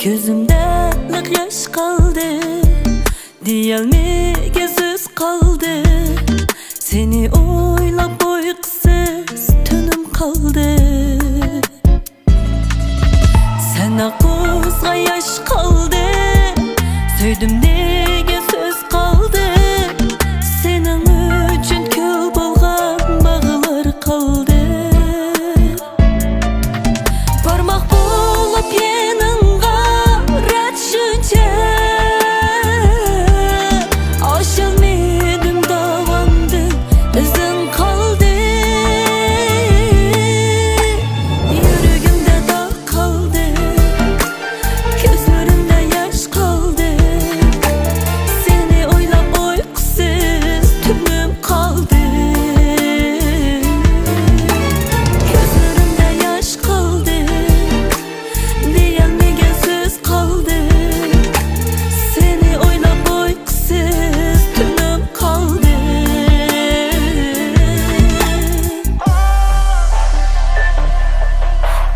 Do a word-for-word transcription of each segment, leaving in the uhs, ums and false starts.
كۆزۈمدە لىق ياش قالدى، دېيەلمىگەن سۆز قالدى. سېنى ئويلاپ ئۇيقۇسىز تۈنۈم قالدى. سەن ئاققۇزغا ياش قالدى، سۆيدۈم دېگەن سۆز قالدى. سېنىڭ ئۈچۈن كۆل بولغان باغلار قالدى. بارماق بولۇپ يېنىڭغا رەت شۇنچە، ئاشالمىدىم داۋاندىن، ئىزىڭ قالدى. يۈرىكىمدە داغ قالدى، كۆزلىرىمدە ياش قالدى. سېنى ئويلاپ ئۇيقۇسىز تۈنۈم قالدى. كۆزلىرىمدە ياش قالدى، دېيەلمىگەن سۆز قالدى. سېنى ئويلاپ ئۇيقۇسىز تۈنۈم قالدى.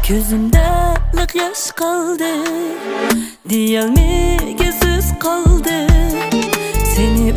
كۆزۈمدە لىق ياش قالدى، دېيەلمىگەن سۆز قالدى. سېنى